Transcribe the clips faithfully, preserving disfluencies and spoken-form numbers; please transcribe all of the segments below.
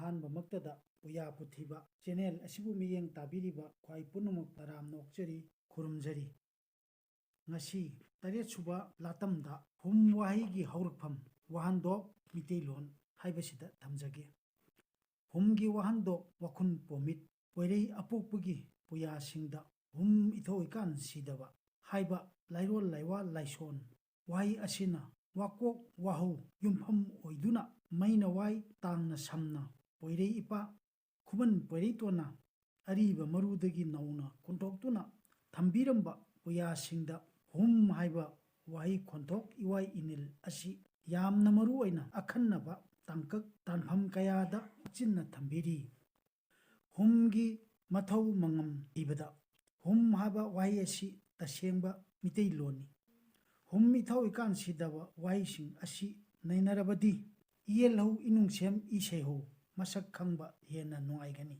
ꯑꯍꯥꯟꯕꯃꯛꯇꯗ ꯄꯨꯌꯥ ꯄꯨꯊꯤꯕ channel ꯑꯁꯤꯕꯨ ꯃꯤꯠꯌꯦꯡ ꯇꯥꯕꯤꯔꯤꯕ ꯈ꯭ꯋꯥꯏ ꯄꯨꯝꯅꯃꯛ ꯇꯔꯥꯝꯅ ꯑꯣꯛꯆꯔꯤ, ꯈꯨꯔꯨꯝꯖꯔꯤ꯫ ꯉꯁꯤ ꯇꯔꯦꯠꯁꯨꯕ ꯂꯥꯇꯝꯗ ꯍꯨꯝ ꯋꯥꯍꯩꯒꯤ ꯍꯧꯔꯛꯐꯝ, ꯋꯥꯍꯟꯊꯣꯛ, ꯃꯤꯇꯩꯂꯣꯟ ꯍꯥꯏꯕꯁꯤꯗ ꯊꯝꯖꯒꯦ꯫ ꯍꯨꯝꯒꯤ ꯋꯥꯍꯟꯊꯣꯛ, ꯋꯥꯈꯨꯟ ꯄꯣꯃꯤꯠ, ꯄꯣꯏꯔꯩ ꯑꯄꯣꯛꯄꯒꯤ ꯄꯨꯌꯥꯁꯤꯡꯗ ꯍꯨꯝ ꯏꯊꯧ ꯏꯀꯥꯟ ꯁꯤꯗꯕ ꯍꯥꯏꯕ ꯂꯥꯏꯔꯣꯜ ꯂꯥꯏꯋꯥ ꯂꯥꯏꯁꯣꯟ ꯋꯥꯍꯩ ꯑꯁꯤꯅ ꯋꯥꯀꯣꯛ ꯋꯥꯍꯧ ꯌꯨꯝꯐꯝ ꯑꯣꯏꯗꯨꯅ ꯃꯩꯅ ꯋꯥꯏ ꯇꯥꯡꯅ ꯁꯝꯅ ꯄꯣꯏꯔꯩ ꯏꯄꯥ ꯈꯨꯃꯟ ꯄꯣꯏꯔꯩꯇꯣꯟꯅ ꯑꯔꯤꯕ ꯃꯔꯨꯗꯒꯤ ꯅꯧꯅ ꯈꯣꯟꯊꯣꯛꯇꯨꯅ ꯊꯝꯕꯤꯔꯝꯕ ꯄꯨꯌꯥꯁꯤꯡꯗ ꯍꯨꯝ ꯍꯥꯏꯕ ꯋꯥꯍꯩ ꯈꯣꯟꯊꯣꯛ ꯏꯋꯥꯏ ꯏꯅꯤꯜ ꯑꯁꯤ ꯌꯥꯝꯅ ꯃꯔꯨ ꯑꯣꯏꯅ ꯑꯈꯟꯅꯕ ꯇꯥꯡꯀꯛ ꯇꯥꯟꯐꯝ ꯀꯌꯥꯗ ꯍꯥꯞꯆꯤꯟꯅ ꯊꯝꯕꯤꯔꯤ꯫ ꯍꯨꯝꯒꯤ ꯃꯊꯧ ꯃꯉꯝ ꯏꯕꯗ ꯍꯨꯝ ꯍꯥꯏꯕ ꯋꯥꯍꯩ ꯑꯁꯤ ꯇꯁꯦꯡꯕ ꯃꯤꯇꯩꯂꯣꯟꯅꯤ꯫ ꯍꯨꯝ ꯏꯊꯧ ꯏꯀꯥꯟ ꯁꯤꯗꯕ ꯋꯥꯍꯩꯁꯤꯡ ꯑꯁꯤ ꯅꯩꯅꯔꯕꯗꯤ ꯏꯌꯦꯜꯍꯧ ꯏꯅꯨꯡꯁꯦꯝ ꯏꯁꯩꯍꯧ ꯃꯁꯛ ꯈꯪꯕ ꯍꯦꯟꯅ ꯅꯨꯡꯉꯥꯏꯒꯅꯤ꯫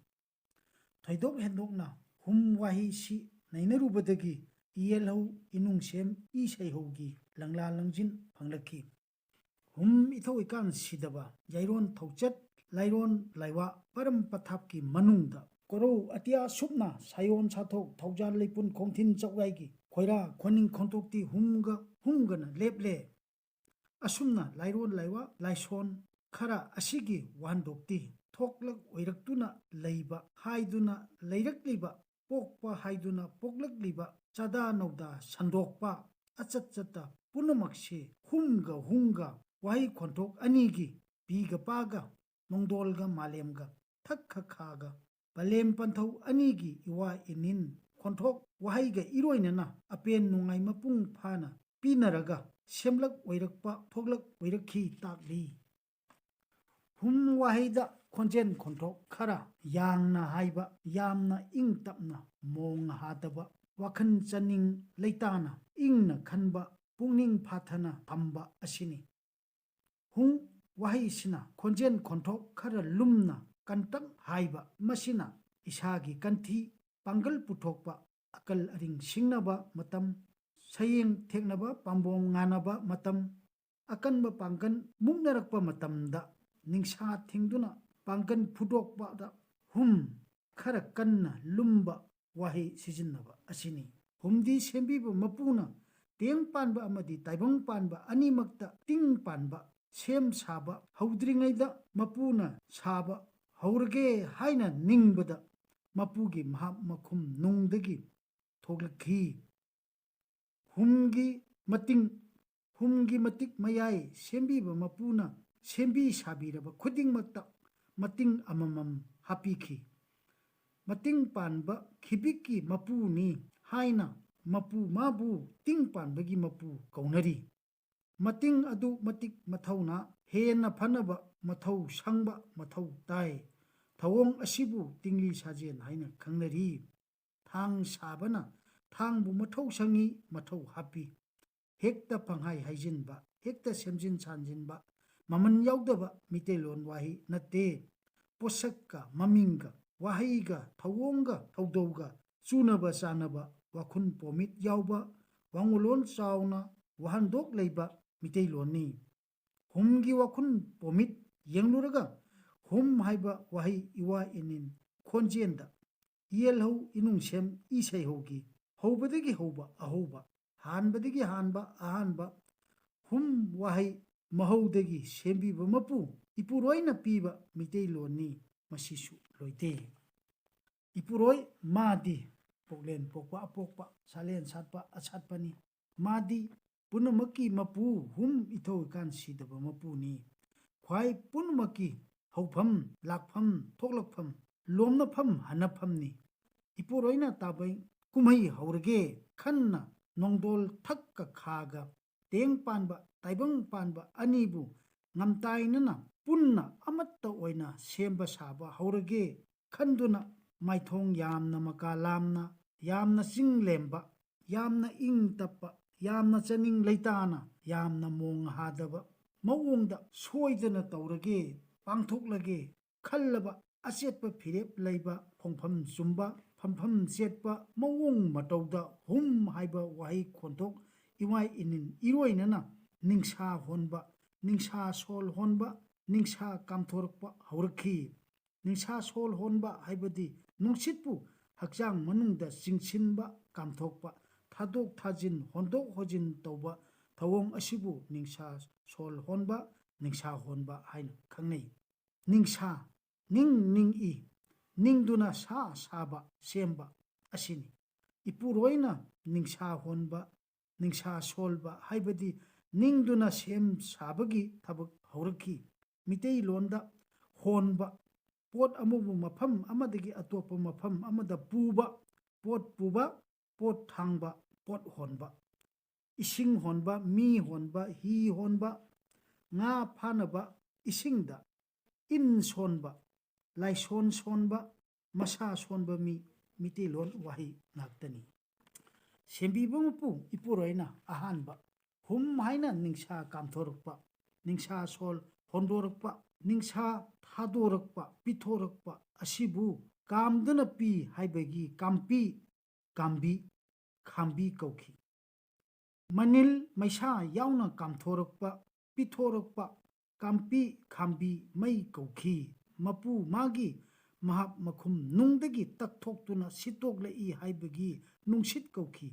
ꯊꯣꯏꯗꯣꯛ ꯍꯦꯟꯗꯣꯛꯅ ꯍꯨꯝ ꯋꯥꯍꯩꯁꯤ ꯅꯩꯅꯔꯨꯕꯗꯒꯤ ꯏꯌꯦꯜꯍꯧ ꯏꯅꯨꯡꯁꯦꯝ ꯏꯁꯩꯍꯧꯒꯤ ꯂꯪꯂꯥ ꯂꯪꯖꯤꯟ ꯐꯪꯂꯛꯈꯤ꯫ ꯍꯨꯝ ꯏꯊꯧ ꯏꯀꯥꯟ ꯁꯤꯗꯕ ꯌꯥꯏꯔꯣꯟ ꯊꯧꯆꯠ ꯂꯥꯏꯔꯣꯟ ꯂꯥꯏꯋꯥ ꯄꯔꯝ ꯄꯊꯥꯞꯀꯤ ꯃꯅꯨꯡꯗ ꯀꯣꯔꯧ ꯑꯇꯤꯌꯥ ꯁꯨꯞꯅ ꯁꯥꯌꯣꯟ ꯁꯥꯊꯣꯛ ꯊꯧꯖꯥꯜ ꯂꯩꯄꯨꯟ ꯈꯣꯡꯊꯤꯟ ꯆꯧꯒꯥꯏꯒꯤ ꯈꯣꯏꯔꯥ ꯈꯣꯟꯅꯤꯡ ꯈꯣꯟꯊꯣꯛꯇꯤ ꯍꯨꯝꯒ ꯍꯨꯝꯒꯅ ꯂꯦꯞꯂꯦ꯫ ꯑꯁꯨꯝꯅ ꯂꯥꯏꯔꯣꯟ ꯂꯥꯏꯋꯥ ꯂꯥꯏꯁꯣꯟ ꯈꯔ ꯑꯁꯤꯒꯤ ꯋꯥꯍꯟꯊꯣꯛꯇꯤ ꯊꯣꯛꯂꯛ ꯑꯣꯏꯔꯛꯇꯨꯅ ꯂꯩꯕ ꯍꯥꯏꯗꯨꯅ ꯂꯩꯔꯛꯂꯤꯕ, ꯄꯣꯛꯄ ꯍꯥꯏꯗꯨꯅ ꯄꯣꯛꯂꯛꯂꯤꯕ, ꯆꯥꯗꯥ ꯅꯧꯗꯥ ꯁꯟꯗꯣꯛꯄ, ꯑꯆꯠ ꯆꯠꯇ ꯄꯨꯝꯅꯃꯛꯁꯤ ꯍꯨꯝꯒ ꯍꯨꯝꯒ ꯋꯥꯍꯩ ꯈꯣꯟꯊꯣꯛ ꯑꯅꯤꯒꯤ ꯄꯤꯒ ꯄꯥꯒ, ꯅꯣꯡꯗꯣꯜꯒ ꯃꯥꯂꯦꯝꯒ, ꯊꯛ ꯈ ꯈꯥꯒ, ꯄꯂꯦꯝ ꯄꯟꯊꯧ ꯑꯅꯤꯒꯤ ꯏꯋꯥ ꯏꯅꯤꯟ ꯈꯣꯟꯊꯣꯛ ꯋꯥꯍꯩꯒ ꯏꯔꯣꯏꯅꯅ ꯑꯄꯦꯟ ꯅꯨꯡꯉꯥꯏ ꯃꯄꯨꯡ ꯐꯥꯅ ꯄꯤꯅꯔꯒ ꯁꯦꯝꯂꯛ ꯑꯣꯏꯔꯛꯄ ꯊꯣꯛꯂꯛ ꯑꯣꯏꯔꯛꯈꯤ ꯇꯥꯛꯂꯤ꯫ ꯍꯨꯝ ꯋꯥꯍꯩꯗ ꯈꯣꯟꯖꯦꯜ ꯈꯣꯟꯊꯣꯛ ꯈꯔ ꯌꯥꯡꯅ ꯍꯥꯏꯕ, ꯌꯥꯝꯅ ꯏꯪ ꯇꯞꯅ, ꯃꯣꯡ ꯍꯥꯗꯕ, ꯋꯥꯈꯜ ꯆꯅꯤꯡ ꯂꯩꯇꯥꯅ ꯏꯪꯅ ꯈꯟꯕ, ꯄꯨꯛꯅꯤꯡ ꯐꯥꯊꯅ ꯊꯝꯕ ꯑꯁꯤꯅꯤ꯫ ꯍꯨꯝ ꯋꯥꯍꯩꯁꯤꯅ ꯈꯣꯟꯖꯦꯜ ꯈꯣꯟꯊꯣꯛ ꯈꯔ ꯂꯨꯝꯅ ꯀꯟꯇꯛ ꯍꯥꯏꯕ, ꯃꯁꯤꯅ ꯏꯁꯥꯒꯤ ꯀꯟꯊꯤ ꯄꯥꯡꯒꯜ ꯄꯨꯊꯣꯛꯄ, ꯑꯀꯜ ꯑꯔꯤꯡ ꯁꯤꯡꯅꯕ ꯃꯇꯝ, ꯁꯌꯦꯡ ꯊꯦꯛꯅꯕ ꯄꯥꯝꯕꯣꯝ ꯉꯥꯅꯕ ꯃꯇꯝ, ꯑꯀꯟꯕ ꯄꯥꯡꯒꯜ ꯃꯨꯛꯅꯔꯛꯄ ꯃꯇꯝꯗ ꯅꯤꯡꯁꯥ ꯊꯤꯡꯗꯨꯅ ꯄꯥꯡꯒꯜ ꯐꯨꯗꯣꯛꯄꯗ ꯍꯨꯝ ꯈꯔ ꯀꯟꯅ ꯂꯨꯝꯕ ꯋꯥꯍꯩ ꯁꯤꯖꯤꯟꯅꯕ ꯑꯁꯤꯅꯤ꯫ ꯍꯨꯝꯗꯤ ꯁꯦꯝꯕꯤꯕ ꯃꯄꯨꯅ ꯇꯦꯡ ꯄꯥꯟꯕ ꯑꯃꯗꯤ ꯇꯥꯏꯕꯪ ꯄꯥꯟꯕ ꯑꯅꯤꯃꯛꯇ ꯇꯤꯡ ꯄꯥꯟꯕ ꯁꯦꯝ ꯁꯥꯕ ꯍꯧꯗ꯭ꯔꯤꯉꯩꯗ ꯃꯄꯨꯅ ꯁꯥꯕ ꯍꯧꯔꯒꯦ ꯍꯥꯏꯅ ꯅꯤꯡꯕꯗ ꯃꯄꯨꯒꯤ ꯃꯍꯥꯛ ꯃꯈꯨꯝ ꯅꯨꯡꯗꯒꯤ ꯊꯣꯛꯂꯛꯈꯤ꯫ ꯍꯨꯝꯒꯤ ꯃꯇꯤꯡ ꯍꯨꯝꯒꯤ ꯃꯇꯤꯛ ꯃꯌꯥꯏ ꯁꯦꯝꯕꯤꯕ ꯃꯄꯨꯅ ꯁꯦꯝꯕꯤ ꯁꯥꯕꯤꯔꯕ ꯈꯨꯗꯤꯡꯃꯛꯇ ꯃꯇꯤꯡ ꯑꯃꯃꯝ ꯍꯥꯞꯄꯤꯈꯤ꯫ ꯃꯇꯤꯡ ꯄꯥꯟꯕ ꯈꯤꯕꯤꯛꯀꯤ ꯃꯄꯨꯅꯤ ꯍꯥꯏꯅ ꯃꯄꯨ ꯃꯥꯕꯨ ꯇꯤꯡ ꯄꯥꯟꯕꯒꯤ ꯃꯄꯨ ꯀꯧꯅꯔꯤ꯫ ꯃꯇꯤꯡ ꯑꯗꯨ ꯃꯇꯤꯛ ꯃꯊꯧꯅ ꯍꯦꯟꯅ ꯐꯅꯕ ꯃꯊꯧ ꯁꯪꯕ ꯃꯊꯧ ꯇꯥꯏ꯫ ꯊꯧꯑꯣꯡ ꯑꯁꯤꯕꯨ ꯇꯤꯡꯂꯤ ꯁꯥꯖꯦꯜ ꯍꯥꯏꯅ ꯈꯪꯅꯔꯤ꯫ ꯊꯥꯡ ꯁꯥꯕꯅ ꯊꯥꯡꯕꯨ ꯃꯊꯧ ꯁꯪꯉꯤ, ꯃꯊꯧ ꯍꯥꯞꯄꯤ꯫ ꯍꯦꯛꯇ ꯄꯪꯍꯥꯏ ꯍꯥꯏꯖꯤꯟꯕ, ꯍꯦꯛꯇ ꯁꯦꯝꯖꯤꯟ ꯁꯥꯖꯤꯟꯕ, ꯃꯃꯜ ꯌꯥꯎꯗꯕ ꯃꯤꯇꯩꯂꯣꯟ ꯋꯥꯍꯩ ꯅꯠꯇꯦ꯫ ꯄꯣꯠꯁꯛꯀ ꯃꯃꯤꯡꯒ ꯋꯥꯍꯩꯒ ꯊꯧꯑꯣꯡꯒ ꯊꯧꯗꯧꯒ ꯆꯨꯅꯕ ꯆꯥꯅꯕ ꯋꯥꯈꯨꯟ ꯄꯣꯃꯤꯠ ꯌꯥꯎꯕ, ꯋꯥꯉꯨꯂꯣꯟ ꯆꯥꯎꯅ ꯋꯥꯍꯟꯗꯣꯛ ꯂꯩꯕ ꯃꯤꯇꯩꯂꯣꯟꯅꯤ꯫ ꯍꯨꯝꯒꯤ ꯋꯥꯈꯨꯟ ꯄꯣꯃꯤꯠ ꯌꯦꯡꯂꯨꯔꯒ ꯍꯨꯝ ꯍꯥꯏꯕ ꯋꯥꯍꯩ ꯏꯋꯥ ꯏꯅꯤꯟ ꯈꯣꯟꯖꯦꯜꯗ ꯌꯦꯜꯍꯧ ꯏꯅꯨꯡꯁꯦꯝ ꯏꯁꯩꯍꯧꯒꯤ ꯍꯧꯕꯗꯒꯤ ꯍꯧꯕ ꯑꯍꯧꯕ, ꯍꯥꯟꯕꯗꯒꯤ ꯍꯥꯟꯕ ꯑꯍꯥꯟꯕ, ꯍꯨꯝ ꯋꯥꯍꯩ ꯃꯍꯧꯗꯒꯤ ꯁꯦꯝꯕꯤꯕ ꯃꯄꯨ ꯏꯄꯨꯔꯣꯏꯅ ꯄꯤꯕ ꯃꯤꯇꯩꯂꯣꯟꯅꯤ꯫ ꯃꯁꯤꯁꯨ ꯂꯣꯏꯇꯦ꯫ ꯏꯄꯨꯔꯣꯏ ꯃꯥꯗꯤ ꯄꯣꯛꯂꯦꯟ ꯄꯣꯛꯄ ꯑꯄꯣꯛꯄ, ꯁꯥꯂꯦꯟ ꯁꯥꯠꯄ ꯑꯁꯥꯠꯄꯅꯤ꯫ ꯃꯥꯗꯤ ꯄꯨꯝꯅꯃꯛꯀꯤ ꯃꯄꯨ, ꯍꯨꯝ ꯏꯊꯧ ꯏꯀꯥꯟ ꯁꯤꯗꯕ ꯃꯄꯨꯅꯤ꯫ ꯈ꯭ꯋꯥꯏ ꯄꯨꯝꯅꯃꯛꯀꯤ ꯍꯧꯐꯝ, ꯂꯥꯛꯐꯝ, ꯊꯣꯛꯂꯛꯐꯝ, ꯂꯣꯝꯅꯐꯝ, ꯍꯟꯅꯐꯝꯅꯤ꯫ ꯏꯄꯨꯔꯣꯏꯅ ꯇꯥꯕꯩ ꯀꯨꯝꯍꯩ ꯍꯧꯔꯒꯦ ꯈꯟꯅ ꯅꯣꯡꯗꯣꯜ ꯊꯛꯀ ꯈꯥꯒ ꯇꯦꯡ ꯄꯥꯟꯕ, ꯇꯥꯏꯕꯪ ꯄꯥꯟꯕ ꯑꯅꯤꯕꯨ ꯉꯝꯇꯥꯏꯅꯅ ꯄꯨꯟꯅ ꯑꯃꯠꯇ ꯑꯣꯏꯅ ꯁꯦꯝꯕ ꯁꯥꯕ ꯍꯧꯔꯒꯦ ꯈꯟꯗꯨꯅ ꯃꯥꯏꯊꯣꯡ ꯌꯥꯝꯅ ꯃꯀꯥ ꯂꯥꯝꯅ, ꯌꯥꯝꯅ ꯆꯤꯡ ꯂꯦꯝꯕ, ꯌꯥꯝꯅ ꯏꯪ ꯇꯞꯄ, ꯌꯥꯝꯅ ꯆꯥꯅꯤꯡ ꯂꯩꯇꯥꯅ, ꯌꯥꯝꯅ ꯃꯣꯡ ꯍꯥꯗꯕ ꯃꯑꯣꯡꯗ ꯁꯣꯏꯗꯅ ꯇꯧꯔꯒꯦ, ꯄꯥꯡꯊꯣꯛꯂꯒꯦ ꯈꯜꯂꯕ ꯑꯆꯦꯠꯄ ꯐꯤꯔꯦꯞ ꯂꯩꯕ, ꯈꯣꯡꯐꯝ ꯆꯨꯝꯕ, ꯐꯝꯐꯝ ꯆꯦꯠꯄ ꯃꯑꯣꯡ ꯃꯇꯧꯗ ꯍꯨꯝ ꯍꯥꯏꯕ ꯋꯥꯍꯩ ꯈꯣꯟꯊꯣꯛ ꯏꯋꯥꯏ ꯏꯅꯤꯟ ꯏꯔꯣꯏꯅꯅ ꯅꯤꯡꯁꯥ ꯍꯣꯟꯕ, ꯅꯤꯡꯁꯥ ꯁꯣꯜ ꯍꯣꯟꯕ, ꯅꯤꯡꯁꯥ ꯀꯥꯝꯊꯣꯔꯛꯄ ꯍꯧꯔꯛꯈꯤ꯫ ꯅꯤꯡꯁꯥ ꯁꯣꯜ ꯍꯣꯟꯕ ꯍꯥꯏꯕꯗꯤ ꯅꯨꯡꯁꯤꯠꯄꯨ ꯍꯛꯆꯥꯡ ꯃꯅꯨꯡꯗ ꯆꯤꯡꯁꯤꯟꯕ, ꯀꯥꯝꯊꯣꯛꯄ, ꯊꯥꯗꯣꯛ ꯊꯥꯖꯤꯟ, ꯍꯣꯟꯗꯣꯛ ꯍꯣꯟꯖꯤꯟ ꯇꯧꯕ ꯊꯧꯑꯣꯡ ꯑꯁꯤꯕꯨ ꯅꯤꯡꯁꯥ ꯁꯣꯜ ꯍꯣꯟꯕ, ꯅꯤꯡꯁꯥ ꯍꯣꯟꯕ ꯍꯥꯏꯅ ꯈꯪꯅꯩ꯫ ꯅꯤꯡꯁꯥ, ꯅꯤꯡ ꯅꯤꯡꯏ, ꯅꯤꯡꯗꯨꯅ ꯁꯥ ꯁꯥꯕ, ꯁꯦꯝꯕ ꯑꯁꯤꯅꯤ꯫ ꯏꯄꯨꯔꯣꯏꯅ ꯅꯤꯡꯁꯥ ꯍꯣꯟꯕ, ꯅꯤꯡꯁꯥ ꯁꯣꯜꯕ ꯍꯥꯏꯕꯗꯤ ꯅꯤꯡꯗꯨꯅ ꯁꯦꯝ ꯁꯥꯕꯒꯤ ꯊꯕꯛ ꯍꯧꯔꯛꯈꯤ꯫ ꯃꯤꯇꯩꯂꯣꯟꯗ ꯍꯣꯟꯕ, ꯄꯣꯠ ꯑꯃꯕꯨ ꯃꯐꯝ ꯑꯃꯗꯒꯤ ꯑꯇꯣꯞꯄ ꯃꯐꯝ ꯑꯃꯗ ꯄꯨꯕ, ꯄꯣꯠ ꯄꯨꯕ, ꯄꯣꯠ ꯊꯥꯡꯕ, ꯄꯣꯠ ꯍꯣꯟꯕ꯫ ꯏꯁꯤꯡ ꯍꯣꯟꯕ, ꯃꯤ ꯍꯣꯟꯕ, ꯍꯤ ꯍꯣꯟꯕ, ꯉꯥ ꯐꯥꯅꯕ, ꯏꯁꯤꯡꯗ ꯏꯟ ꯁꯣꯟꯕ, ꯂꯥꯏꯁꯣꯟ ꯁꯣꯟꯕ, ꯃꯁꯥ ꯁꯣꯟꯕ ꯃꯤ, ꯃꯤꯇꯩꯂꯣꯟ ꯋꯥꯍꯩ ꯉꯥꯛꯇꯅꯤ꯫ ꯁꯦꯝꯕꯤꯕ ꯃꯄꯨ ꯏꯄꯨꯔꯣꯏꯅ ꯑꯍꯥꯟꯕ ꯍꯨꯝ ꯍꯥꯏꯅ ꯅꯤꯡꯁꯥ ꯀꯥꯝꯊꯣꯔꯛꯄ, ꯅꯤꯡꯁꯥ ꯁꯣꯜ ꯍꯣꯟꯗꯣꯔꯛꯄ, ꯅꯤꯡꯁꯥ ꯊꯥꯗꯣꯔꯛꯄ, ꯄꯤꯊꯣꯔꯛꯄ ꯑꯁꯤꯕꯨ ꯀꯥꯝꯗꯨꯅ ꯄꯤ ꯍꯥꯏꯕꯒꯤ ꯀꯥꯝꯄꯤ, ꯀꯥꯝꯕꯤ, ꯈꯥꯝꯕꯤ ꯀꯧꯈꯤ꯫ ꯃꯅꯤꯜ ꯃꯩꯁꯥ ꯌꯥꯎꯅ ꯀꯥꯝꯊꯣꯔꯛꯄ, ꯄꯤꯊꯣꯔꯛꯄ, ꯀꯥꯝꯄꯤ, ꯈꯥꯝꯕꯤ, ꯃꯩ ꯀꯧꯈꯤ꯫ ꯃꯄꯨ ꯃꯥꯒꯤ ꯃꯍꯥꯛ ꯃꯈꯨꯝ ꯅꯨꯡꯗꯒꯤ ꯇꯛꯊꯣꯛꯇꯨꯅ ꯁꯤꯠꯇꯣꯛꯂꯛꯏ ꯍꯥꯏꯕꯒꯤ ꯅꯨꯡꯁꯤꯠ ꯀꯧꯈꯤ꯫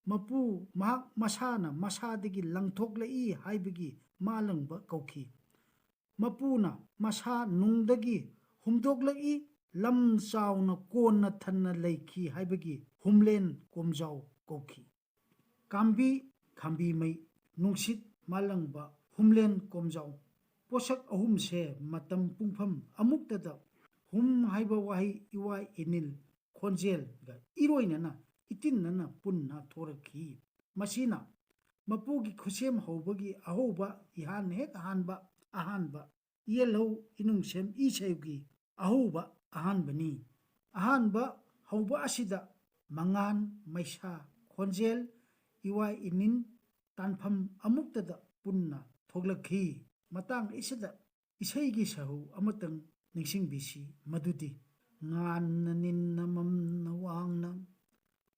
ꯃꯄꯨ ꯃꯍꯥꯛ ꯃꯁꯥꯅ ꯃꯁꯥꯗꯒꯤ ꯂꯪꯊꯣꯛꯂꯛꯏ ꯍꯥꯏꯕꯒꯤ ꯃꯥꯂꯪꯕ ꯀꯧꯈꯤ꯫ ꯃꯄꯨꯅ ꯃꯁꯥ ꯅꯨꯡꯗꯒꯤ ꯍꯨꯝꯗꯣꯛꯂꯛꯏ, ꯂꯝ ꯆꯥꯎꯅ ꯀꯣꯟꯅ ꯊꯟꯅ ꯂꯩꯈꯤ ꯍꯥꯏꯕꯒꯤ ꯍꯨꯝꯂꯦꯟ ꯀꯣꯝꯖꯥꯎ ꯀꯧꯈꯤ꯫ ꯀꯥꯝꯕꯤ, ꯈꯥꯝꯕꯤ ꯃꯩ, ꯅꯨꯡꯁꯤꯠ, ꯃꯥꯂꯪꯕ, ꯍꯨꯝꯂꯦꯟ ꯀꯣꯝꯖꯥꯎ꯫ ꯄꯣꯠꯁꯛ ꯑꯍꯨꯝꯁꯦ ꯃꯇꯝ ꯄꯨꯡꯐꯝ ꯑꯃꯨꯛꯇꯗ ꯍꯨꯝ ꯍꯥꯏꯕ ꯋꯥꯍꯩ ꯏꯋꯥ ꯏꯅꯤꯜ ꯈꯣꯟꯖꯦꯜꯒ ꯏꯔꯣꯏꯅꯅ ꯏꯇꯤꯟꯅꯅ ꯄꯨꯟꯅ ꯊꯣꯔꯛꯈꯤ꯫ ꯃꯁꯤꯅ ꯃꯄꯨꯒꯤ ꯈꯨꯠꯁꯦꯝ ꯍꯧꯕꯒꯤ ꯑꯍꯧꯕ, ꯏꯍꯥꯟ ꯍꯦꯛ ꯑꯍꯥꯟꯕ, ꯑꯍꯥꯟꯕ ꯏꯌꯦꯜꯍꯧ ꯏꯅꯨꯡꯁꯦꯝ ꯏꯁꯩꯒꯤ ꯑꯍꯧꯕ ꯑꯍꯥꯟꯕꯅꯤ꯫ ꯑꯍꯥꯟꯕ ꯍꯧꯕ ꯑꯁꯤꯗ ꯃꯉꯥꯟ, ꯃꯩꯁꯥ, ꯈꯣꯟꯖꯦꯜ, ꯏꯋꯥ ꯏꯅꯤꯟ ꯇꯥꯟꯐꯝ ꯑꯃꯨꯛꯇꯗ ꯄꯨꯟꯅ ꯊꯣꯛꯂꯛꯈꯤ꯫ ꯃꯇꯥꯡ ꯑꯁꯤꯗ ꯏꯁꯩꯒꯤ ꯁꯔꯨ ꯑꯃꯇꯪ ꯅꯤꯡꯁꯤꯡꯕꯤꯁꯤ, ꯃꯗꯨꯗꯤ ꯉꯥꯟꯅ ꯅꯤꯟꯅ ꯃꯝꯅ ꯋꯥꯡꯅ,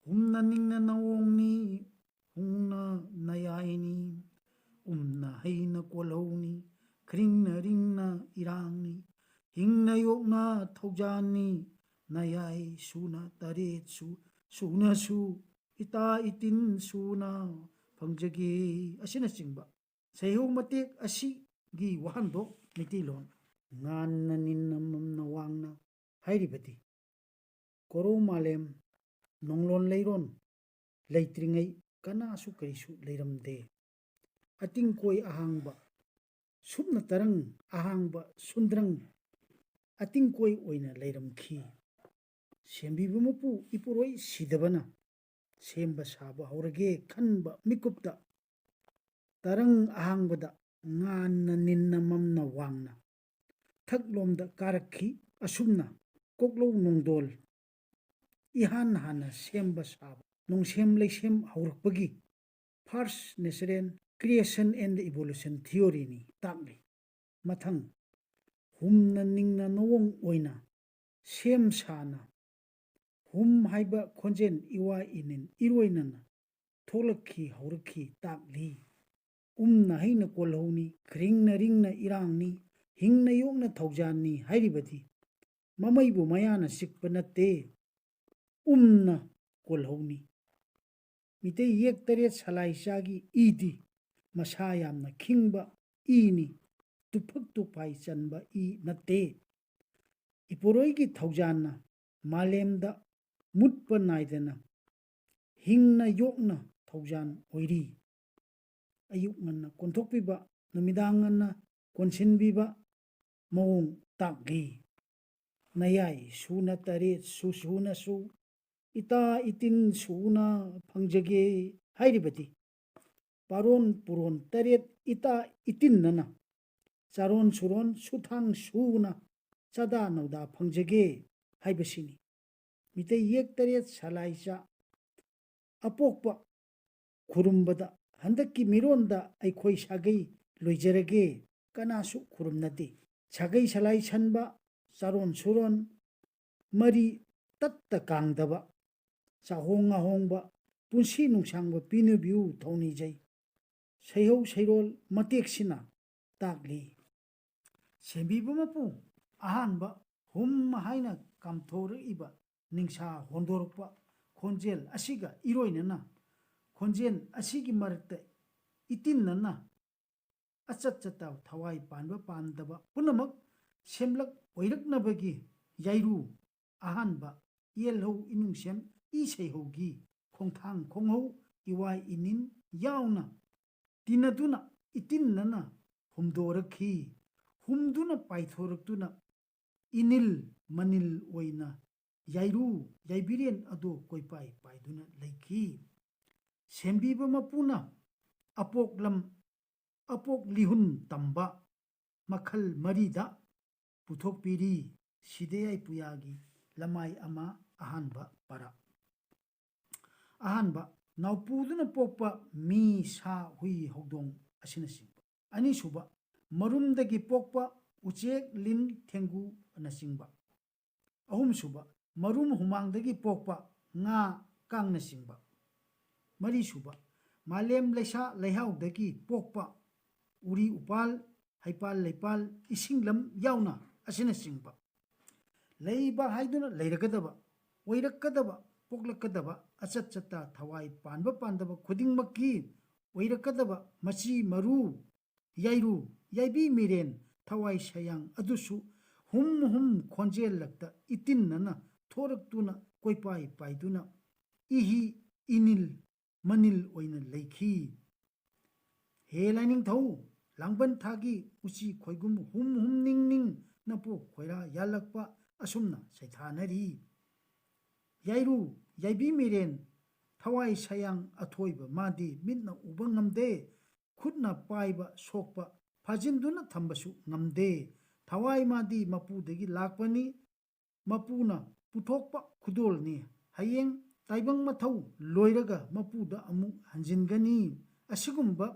ꯍꯨꯝꯅ ꯅꯤꯡꯅ ꯅꯋꯣꯡꯅꯤ, ꯍꯨꯡꯅ ꯅꯌꯥꯏꯅꯤ, ꯎꯝꯅ ꯍꯩꯅ ꯀꯣꯜꯍꯧꯅꯤ, ꯈ꯭ꯔꯤꯡꯅ ꯔꯤꯡꯅ ꯏꯔꯥꯡꯅꯤ, ꯍꯤꯡꯅ ꯌꯣꯛꯅ ꯊꯧꯖꯥꯟꯅꯤ, ꯅꯌꯥꯏ ꯁꯨꯅ ꯇꯔꯦꯠ ꯁꯨ ꯁꯨꯅꯁꯨ, ꯏꯇꯥ ꯏꯇꯤꯟ ꯁꯨꯅ ꯐꯪꯖꯒꯦ ꯑꯁꯤꯅꯆꯤꯡꯕ ꯁꯩꯍꯧ ꯃꯇꯦꯛ ꯑꯁꯤꯒꯤ ꯋꯥꯍꯟꯊꯣꯛ ꯃꯩꯇꯩꯂꯣꯟ ꯉꯥꯟꯅ ꯅꯤꯟꯅ ꯃꯝꯅ ꯋꯥꯡꯅ ꯍꯥꯏꯔꯤꯕꯗꯤ ꯀꯣꯔꯧ ꯃꯥꯂꯦꯝ ꯅꯣꯡꯂꯣꯟ ꯂꯩꯔꯣꯟ ꯂꯩꯇ꯭ꯔꯤꯉꯩ ꯀꯅꯥꯁꯨ ꯀꯔꯤꯁꯨ ꯂꯩꯔꯝꯗꯦ꯫ ꯑꯇꯤꯡꯀꯣꯏ ꯑꯍꯥꯡꯕ, ꯁꯨꯞꯅ ꯇꯔꯪ ꯑꯍꯥꯡꯕ ꯁꯨꯟꯗ꯭ꯔꯪ ꯑꯇꯤꯡꯀꯣꯏ ꯑꯣꯏꯅ ꯂꯩꯔꯝꯈꯤ꯫ ꯁꯦꯝꯕꯤꯕ ꯃꯄꯨ ꯏꯄꯨꯔꯣꯏ ꯁꯤꯗꯕꯅ ꯁꯦꯝꯕ ꯁꯥꯕ ꯍꯧꯔꯒꯦ ꯈꯟꯕ ꯃꯤꯀꯨꯞꯇ ꯇꯔꯪ ꯑꯍꯥꯡꯕꯗ ꯉꯥꯟꯅ ꯅꯤꯟꯅ ꯃꯝꯅ ꯋꯥꯡꯅ ꯊꯛꯂꯣꯝꯗ ꯀꯥꯔꯛꯈꯤ꯫ ꯑꯁꯨꯝꯅ ꯀꯣꯛꯂꯧ ꯅꯣꯡꯗꯣꯜ ꯏꯍꯥꯟ ꯍꯥꯟꯅ ꯁꯦꯝꯕ ꯁꯥꯕ ꯅꯣꯡꯁꯦꯝ ꯂꯩꯁꯦꯝ ꯍꯧꯔꯛꯄꯒꯤ first natural creation and evolution theoryꯅꯤ ꯇꯥꯛꯂꯤ꯫ ꯃꯊꯪ, ꯍꯨꯝꯅ ꯅꯤꯡꯅ ꯅꯋꯣꯡ ꯑꯣꯏꯅ ꯁꯦꯝ ꯁꯥꯅ ꯍꯨꯝ ꯍꯥꯏꯕ ꯈꯣꯟꯖꯦꯜ ꯏꯋꯥ ꯏꯅꯤꯟ ꯏꯔꯣꯏꯅꯅ ꯊꯣꯛꯂꯛꯈꯤ ꯍꯧꯔꯛꯈꯤ ꯇꯥꯛꯂꯤ꯫ ꯎꯝꯅ ꯍꯩꯅ ꯀꯣꯜꯍꯧꯅꯤ, ꯈ꯭ꯔꯤꯡꯅ ꯔꯤꯡꯅ ꯏꯔꯥꯡꯅꯤ, ꯍꯤꯡꯅ ꯌꯣꯛꯅ ꯊꯧꯖꯥꯟꯅꯤ ꯍꯥꯏꯔꯤꯕꯗꯤ ꯃꯃꯩꯕꯨ ꯃꯌꯥꯅ ꯆꯤꯛꯄ ꯅꯠꯇꯦ, ꯎꯝꯅ ꯀꯣꯜꯍꯧꯅꯤ꯫ ꯃꯤꯇꯩ ꯌꯦꯛ ꯇꯔꯦꯠ ꯁꯂꯥꯏ ꯆꯥꯒꯤ ꯏꯗꯤ ꯃꯁꯥ ꯌꯥꯝꯅ ꯈꯤꯡꯕ ꯏꯅꯤ, ꯇꯨꯐꯛ ꯇꯨꯐꯥꯏ ꯆꯟꯕ ꯏ ꯅꯠꯇꯦ꯫ ꯏꯄꯨꯔꯣꯏꯒꯤ ꯊꯧꯖꯥꯟꯅ ꯃꯥꯂꯦꯝꯗ ꯃꯨꯠꯄ ꯅꯥꯏꯗꯅ ꯍꯤꯡꯅ ꯌꯣꯛꯅ ꯊꯧꯖꯥꯟ ꯑꯣꯏꯔꯤ꯫ ꯑꯌꯨꯛ ꯉꯟꯅ ꯀꯣꯟꯊꯣꯛꯄꯤꯕ, ꯅꯨꯃꯤꯗꯥꯡ ꯉꯟꯅ ꯀꯣꯟꯁꯤꯟꯕꯤꯕ ꯃꯑꯣꯡ ꯇꯥꯛꯂꯤ꯫ ꯅꯌꯥꯏ ꯁꯨꯅ ꯇꯔꯦꯠ ꯁꯨ ꯁꯨꯅꯁꯨ ꯏꯇꯥ ꯏꯇꯤꯟ ꯁꯨꯅ ꯐꯪꯖꯒꯦ ꯍꯥꯏꯔꯤꯕꯗꯤ ꯄꯥꯔꯣꯟ ꯄꯨꯔꯣꯟ ꯇꯔꯦꯠ ꯏꯇꯥ ꯏꯇꯤꯟꯅꯅ ꯆꯥꯔꯣꯟ ꯁꯨꯔꯣꯟ ꯁꯨꯊꯥꯡ ꯁꯨꯅ ꯆꯥꯗꯥ ꯅꯧꯗꯥ ꯐꯪꯖꯒꯦ ꯍꯥꯏꯕꯁꯤꯅꯤ꯫ ꯃꯤꯇꯩ ꯌꯦꯛ ꯇꯔꯦꯠ ꯁꯂꯥꯏꯆꯥ ꯑꯄꯣꯛꯄ ꯈꯨꯔꯨꯝꯕꯗ ꯍꯟꯗꯛꯀꯤ ꯃꯤꯔꯣꯟꯗ ꯑꯩꯈꯣꯏ ꯁꯥꯒꯩ ꯂꯣꯏꯖꯔꯒꯦ ꯀꯅꯥꯁꯨ ꯈꯨꯔꯨꯝꯅꯗꯦ꯫ ꯁꯥꯒꯩ ꯁꯂꯥꯏ ꯁꯟꯕ ꯆꯥꯔꯣꯟ ꯁꯨꯔꯣꯟ ꯃꯔꯤ ꯇꯠꯇ ꯀꯥꯡꯗꯕ ꯆꯥꯍꯣꯡ ꯉꯥꯍꯣꯡꯕ ꯄꯨꯟꯁꯤ ꯅꯨꯡꯁꯥꯡꯕ ꯄꯤꯅꯕꯤꯌꯨ ꯊꯧꯅꯤꯖꯩ꯫ ꯁꯩꯍꯧ ꯁꯩꯔꯣꯜ ꯃꯇꯦꯛꯁꯤꯅ ꯇꯥꯛꯂꯤ꯫ ꯁꯦꯝꯕꯤꯕ ꯃꯄꯨ ꯑꯍꯥꯟꯕ ꯍꯨꯝ ꯍꯥꯏꯅ ꯀꯥꯝꯊꯣꯔꯛꯏꯕ ꯅꯤꯡꯁꯥ ꯍꯣꯟꯗꯣꯔꯛꯄ ꯈꯣꯟꯖꯦꯜ ꯑꯁꯤꯒ ꯏꯔꯣꯏꯅꯅ ꯈꯣꯟꯖꯦꯜ ꯑꯁꯤꯒꯤ ꯃꯔꯛꯇ ꯏꯇꯤꯟꯅꯅ ꯑꯆꯠ ꯆꯠꯇ ꯊꯋꯥꯏ ꯄꯥꯟꯕ ꯄꯥꯟꯗꯕ ꯄꯨꯝꯅꯃꯛ ꯁꯦꯝꯂꯛ ꯑꯣꯏꯔꯛꯅꯕꯒꯤ ꯌꯥꯏꯔꯨ ꯑꯍꯥꯟꯕ ꯌꯦꯜꯍꯧ ꯏꯅꯨꯡꯁꯦꯝ ꯏꯁꯩꯍꯧꯒꯤ ꯈꯣꯡꯊꯥꯡ ꯈꯣꯡꯍꯧ ꯏꯋꯥꯏ ꯏꯅꯤꯟ ꯌꯥꯎꯅ ꯇꯤꯟꯅꯗꯨꯅ ꯏꯇꯤꯟꯅꯅ ꯍꯨꯝꯗꯣꯔꯛꯈꯤ꯫ ꯍꯨꯝꯗꯨꯅ ꯄꯥꯏꯊꯣꯔꯛꯇꯨꯅ ꯏꯅꯤꯜ ꯃꯅꯤꯜ ꯑꯣꯏꯅ ꯌꯥꯏꯔꯨ ꯌꯥꯏꯕꯤꯔꯦꯟ ꯑꯗꯨ ꯀꯣꯏꯄꯥꯏ ꯄꯥꯏꯗꯨꯅ ꯂꯩꯈꯤ꯫ ꯁꯦꯝꯕꯤꯕ ꯃꯄꯨꯅ ꯑꯄꯣꯛꯂꯝ ꯑꯄꯣꯛ ꯂꯤꯍꯨꯟ ꯇꯝꯕ ꯃꯈꯜ ꯃꯔꯤꯗ ꯄꯨꯊꯣꯛꯄꯤꯔꯤ꯫ ꯁꯤꯗꯌꯥꯏ ꯄꯨꯌꯥꯒꯤ ꯂꯃꯥꯏ ꯑꯃ ꯑꯍꯥꯟꯕ ꯄꯔꯥ꯫ ꯑꯍꯥꯟꯕ, ꯅꯥꯎꯄꯨꯗꯨꯅ ꯄꯣꯛꯄ ꯃꯤ, ꯁꯥ, ꯍꯨꯏ, ꯍꯧꯗꯣꯡ ꯑꯁꯤꯅꯆꯤꯡꯕ꯫ ꯑꯅꯤꯁꯨꯕ, ꯃꯔꯨꯝꯗꯒꯤ ꯄꯣꯛꯄ ꯎꯆꯦꯛ, ꯂꯤꯟ, ꯊꯦꯡꯒꯨꯅꯆꯤꯡꯕ꯫ ꯑꯍꯨꯝꯁꯨꯕ, ꯃꯔꯨꯝ ꯍꯨꯃꯥꯡꯗꯒꯤ ꯄꯣꯛꯄ ꯉꯥ, ꯀꯥꯡꯅꯆꯤꯡꯕ꯫ ꯃꯔꯤꯁꯨꯕ, ꯃꯥꯂꯦꯝ ꯂꯩꯁꯥ ꯂꯩꯍꯥꯎꯗꯒꯤ ꯄꯣꯛꯄ ꯎꯔꯤ ꯎꯄꯥꯜ, ꯍꯩꯄꯥꯜ ꯂꯩꯄꯥꯜ, ꯏꯁꯤꯡ ꯂꯝ ꯌꯥꯎꯅ ꯑꯁꯤꯅꯆꯤꯡꯕ꯫ ꯂꯩꯕ ꯍꯥꯏꯗꯨꯅ ꯂꯩꯔꯒꯗꯕ, ꯑꯣꯏꯔꯛꯀꯗꯕ, ꯄꯣꯛꯂꯛꯀꯗꯕ, ꯑꯆꯠ ꯆꯠꯇ ꯊꯋꯥꯏ ꯄꯥꯟꯕ ꯄꯥꯟꯗꯕ ꯈꯨꯗꯤꯡꯃꯛꯀꯤ ꯑꯣꯏꯔꯛꯀꯗꯕ ꯃꯆꯤ ꯃꯔꯨ, ꯌꯥꯏꯔꯨ, ꯌꯥꯏꯕꯤ ꯃꯤꯔꯦꯟ, ꯊꯋꯥꯏ ꯁꯌꯥꯡ ꯑꯗꯨꯁꯨ ꯍꯨꯝ ꯍꯨꯝ ꯈꯣꯟꯖꯦꯜꯂꯛꯇ ꯏꯇꯤꯟꯅꯅ ꯊꯣꯔꯛꯇꯨꯅ ꯀꯣꯏꯄꯥꯏ ꯄꯥꯏꯗꯨꯅ ꯏꯍꯤ ꯏꯅꯤꯜ ꯃꯅꯤꯜ ꯑꯣꯏꯅ ꯂꯩꯈꯤ꯫ ꯍꯦ ꯂꯥꯏꯅꯤꯡꯊꯧ, ꯂꯥꯡꯕꯟ ꯊꯥꯒꯤ ꯎꯆꯤ ꯈꯣꯏꯒꯨꯝ ꯍꯨꯝ ꯍꯨꯝ ꯅꯤꯡ ꯅꯤꯡ ꯅꯄꯣꯛ ꯈꯣꯏꯔꯥ ꯌꯥꯜꯂꯛꯄ ꯑꯁꯨꯝꯅ ꯁꯩꯊꯥꯅꯔꯤ꯫ ꯌꯥꯏꯔꯨ, ꯌꯥꯏꯕꯤ ꯃꯤꯔꯦꯟ, ꯊꯋꯥꯏ ꯁꯌꯥꯡ ꯑꯊꯣꯏꯕ ꯃꯥꯗꯤ ꯃꯤꯠꯅ ꯎꯕ ꯉꯝꯗꯦ, ꯈꯨꯠꯅ ꯄꯥꯏꯕ ꯁꯣꯛꯄ ꯐꯥꯖꯤꯟꯗꯨꯅ ꯊꯝꯕꯁꯨ ꯉꯝꯗꯦ꯫ ꯊꯋꯥꯏ ꯃꯥꯗꯤ ꯃꯄꯨꯗꯒꯤ ꯂꯥꯛꯄꯅꯤ, ꯃꯄꯨꯅ ꯄꯨꯊꯣꯛꯄ ꯈꯨꯗꯣꯜꯅꯤ꯫ ꯍꯌꯦꯡ ꯇꯥꯏꯕꯪ ꯃꯊꯧ ꯂꯣꯏꯔꯒ ꯃꯄꯨꯗ ꯑꯃꯨꯛ ꯍꯟꯖꯤꯟꯒꯅꯤ꯫ ꯑꯁꯤꯒꯨꯝꯕ